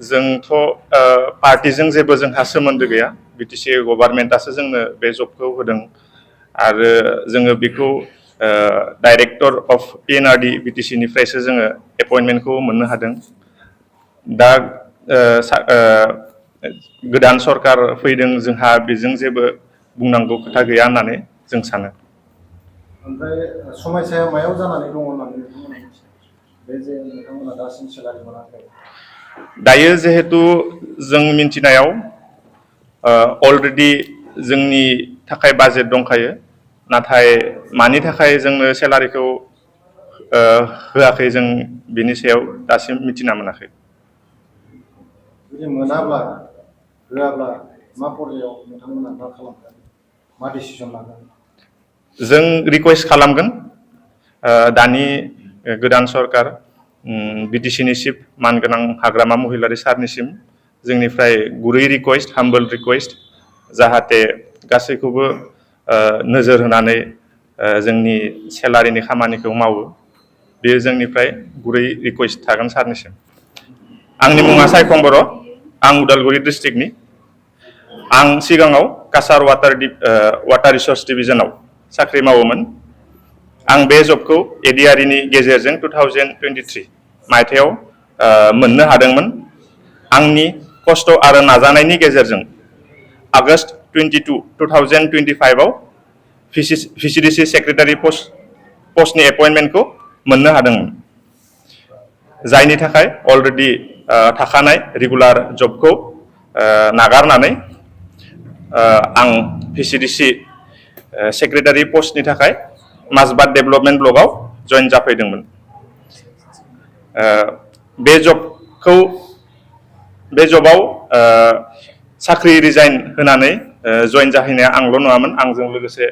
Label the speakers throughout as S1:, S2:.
S1: जोंथ' पार्टीजों जेबो जोंहा सोमोन्दो गैया बिटिसि गभर्नमेन्टआसो जोंनो बे जबखौ होदों आरो जोङो बेखौ डाइरेक्टर अफ पिएनआरडि बिटिसि निफ्रायसो जोङो एपइन्टमेन्टखौ मोननो हादों दा गोदान सरकार फैदों जोंहा बेजों जेबो बुंनांगौ खोथा गैया होननानै जों सानो।
S2: ओमफ्राय समस्याया मायाव जानानै दङ होननानै नोंथांमोना बे जे नोंथांमोना दासिम सेलारि मोनाखै?
S1: दायो जिहेतु जों मिन्थिनायाव अलरेडि जोंनि थाखाय बाजेट दंखायो नाथाय मानि थाखाय जोंनो सेलारिखौ होआखै जों बिनि सायाव दासिम मिथिना मोनाखै।
S2: जुदि मोनाब्ला होआब्ला मा पर्यायाव नोंथांमोना मा खालामगोन मा डिसिजन लागोन?
S1: जों रिकुवेस्ट खालामगोन दानि गोदान सरकार बिटिसिनि चिफ मानगोनां हाग्रामा महिलारि सारनिसिम जोंनिफ्राय गुरै रिकुवेस्ट हाम्बल रिकुवेस्ट जाहाथे गासैखौबो नोजोर होनानै जोंनि सेलारिनि खामानिखौ मावो बेयो जोंनिफ्राय गुरै रिकुवेस्ट थागोन सारनिसिम। आंनि मुङा सायखं बर' आं उदालगुरि डिस्ट्रिक्टनि आं सिगाङाव कासार वाटार रिसर्स डिभिजनाव साख्रि मावोमोन। आं बे जबखौ एडिआरइनि गेजेरजों 2023 मायथाइयाव मोननो हादोंमोन। आंनि खस्थ' आरो नाजानायनि गेजेरजों आगस्ट 22, 2025 आव भिसिडिसि सेक्रेटारि पस्टनि एपइन्टमेन्टखौ मोननो हादोंमोन जायनि थाखाय अलरेडि थाखानाय रेगुलार जबखौ नागारनानै आं भिसिडिसि सेक्रेटारि पस्टनि थाखाय माजबाद डेभेलपमेन्ट ब्लकआव जइन जाफैदोंमोन। बे जबाव साख्रि रिजाइन होनानै जइन जाहैनाया आंल' नङामोन आंजों लोगोसे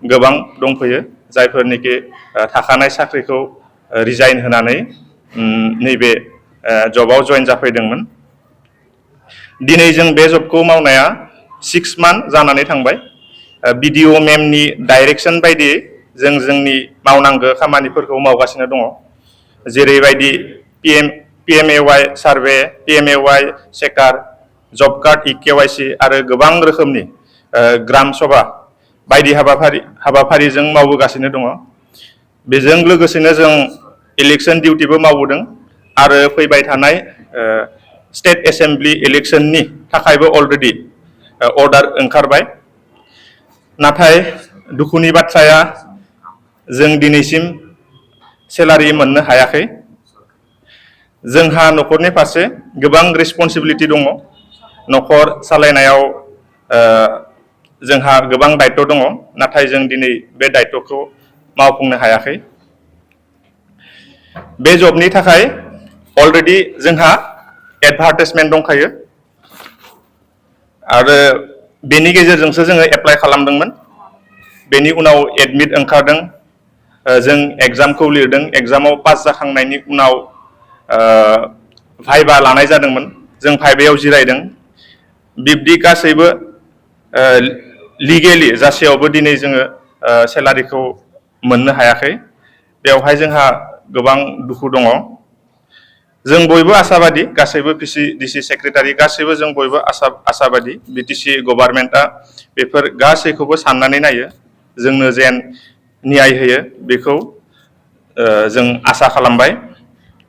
S1: गोबां दंफैयो जायफोरनिखि थाखानाय साख्रिखौ रिजाइन होनानै नैबे जबाव जइन जाफैदोंमोन। दिनै जों बे जबखौ मावनाया 6 मान्थ जानानै थांबाय। बिडिअ मेमनि डाइरेक्सन बायदियै जों जोंनि मावनांगौ खामानिफोरखौ मावगासिनो दङ जेरैबायदि पिएमएवाइ सार्भे पिएमएवाइ चेकार जब कार्ड इकेवाइसि आरो गोबां रोखोमनि ग्राम सभा बायदि हाबाफारिजों मावबोगासिनो दङ। बेजों लोगोसेनो जों इलेक्सन डिउटिबो मावबोदों आरो फैबाय थानाय स्टेट एसेम्बलि इलेक्सननि थाखायबो अलरेडि अर्डार ओंखारबाय। नाथाय दुखुनि बाथ्राया जों दिनैसिम सेलारि मोननो हायाखै। जोंहा न'खरनि फारसे गोबां रेसपन्सिबिलिटि दङ। न'खर सालायनायाव जोंहा गोबां दायित्व दङ नाथाय जों दिनै बे दायित्वखौ मावफुंनो हायाखै। बे जबनि थाखाय अलरेडि जोंहा एडभार्टाइजमेन्ट दंखायो आरो बेनि गेजेरजोंसो जोङो एप्लाइ खालामदोंमोन। बेनि उनाव एडमिट ओंखारदों जों एग्जामखौ लिरदों एग्जामाव पास जाखांनायनि उनाव भाइभा लानाय जादोंमोन जों भाइभायाव जिरायदों। बिब्दि गासैबो लिगेलि जासेयावबो दिनै जोङो सेलारिखौ मोननो हायाखै। बेवहाय जोंहा गोबां दुखु दङ। जों बयबो आसाबादि गासैबो भिसिडिसि सेक्रेटारि गासैबो जों बयबो आसाबादि बिटिसि गभर्नमेन्टआ बेफोर गासैखौबो साननानै नायो जोंनो जेन न्याय होयो बेखौ जों आसा खालामबाय।